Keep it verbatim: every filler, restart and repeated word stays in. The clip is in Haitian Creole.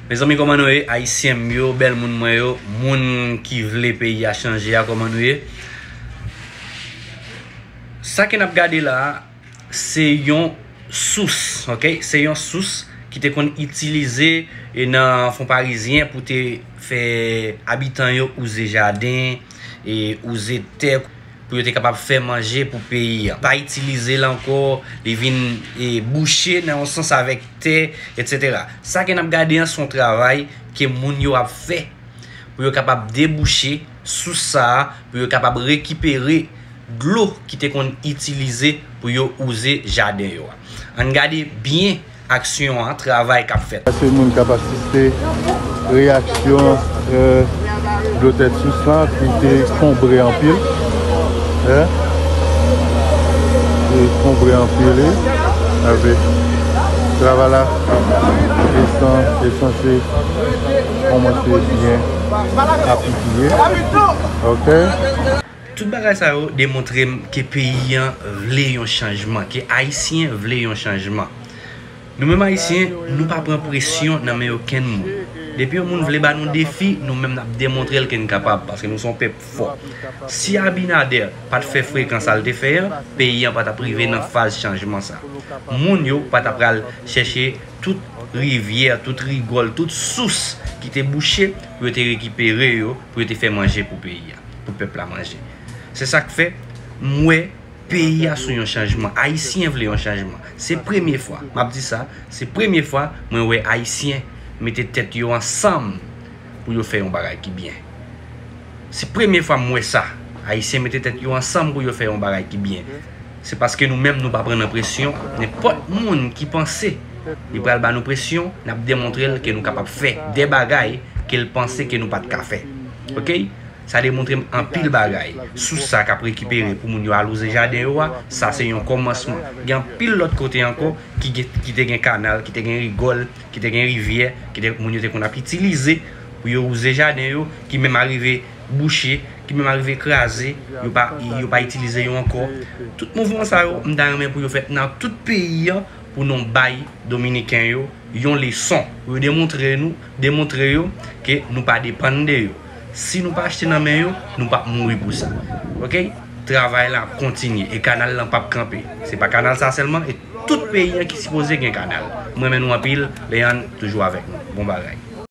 Mezanmi, kòman nou ye? Ayisyen m yo, bèl moun mwen yo, moun ki vle peyi a chanje a, kòman nou ye? Sa ke n ap gade la a, se yon sous, ok? Se yon sous ki te konn itilize e nan Fon Parizyen pou te fè abitan yo wouze jaden, e wouze tè pou yo te kapab fè manje pou peyi a. Pa itilize l ankò, li vin e bouche nan yon sans avèk tè, etsetera. Sa ke n ap gade an, se yon travay ke moun yo ap fè pou yo kapab debouche sous sa a, pou yo kapab rekipere dlo ki te konn itilize pou yo wouze jaden yo a. Ann gade byen aksyon an, travay k ap fèt. Se moun k ap asiste reyaksyon, euh, dlo tèt sous lan ki te konbre anpil. Hein? Te konbre anpil, wi. Avèk travay la, e san, e sanse kòmanse byen apikiye. Ok? Tout bagay sa yo demontre m ke peyi an vle yon chanjman, ke Ayisyen vle yon chanjman. Nou menm Ayisyen, nou pa pran presyon nan men okenn moun. Depi yon moun vle ba nou defi, nou menm n ap demontre l ke n kapab, paske nou se yon pèp fò. Si Abinader pa t fè frekan sa l te fè an, peyi an pa t ap rive nan faz chanjman sa. Moun yo pa t ap pral chèche tout rivyè, tout rigòl, tout sous ki te bouche pou yo te rekipere yo, pou yo te fè manje pou peyi a, pou pèp la manje. Se sa k fè m wè peyi a sou yon chanjman. Ayisyen vle yon chanjman. Se premye fwa, m ap di sa, se premye fwa mwen wè Ayisyen mete tèt yo ansanm pou yo fè yon bagay ki byen. Se premye fwa m wè sa. Ayisyen mete tèt yo ansanm pou yo fè yon bagay ki byen. Se paske nou menm nou pa pran nan presyon. Nenpòt moun ki panse li pral ba nou presyon, n ap demontre l ke nou kapab fè de bagay ke l panse ke nou pa t ka fè. Ok? Sa demontre m anpil bagay. Sous sa k ap rekipere pou moun yo al wouze jaden yo a, sa se yon kòmansman. Gen anpil lòt kote ankò ki, gen- ki te gen kanal, ki te gen rigòl, ki te gen rivyè, ki te, moun yo te konn ap itilize pou yo wouze jaden yo, ki menm arive bouche, ki menm arive kraze, yo pa, yo pa itilize yo ankò. Tout mouvman sa yo, m ta renmen pou yo fèt nan tout peyi an, pou nou bay Dominiken yo yon leson, pou yo demontre nou, demontre yo ke nou pa depann de yo. Si nou pa achte nan men yo, nou p ap mouri pou sa. Ok? Travay la ap kontinye e kanal lan p ap kanpe. Se pa kanal sa sèlman, e tout peyi an ki sipoze gen kanal. M renmen nou anpil, Leandre toujou avèk nou. Bon bagay.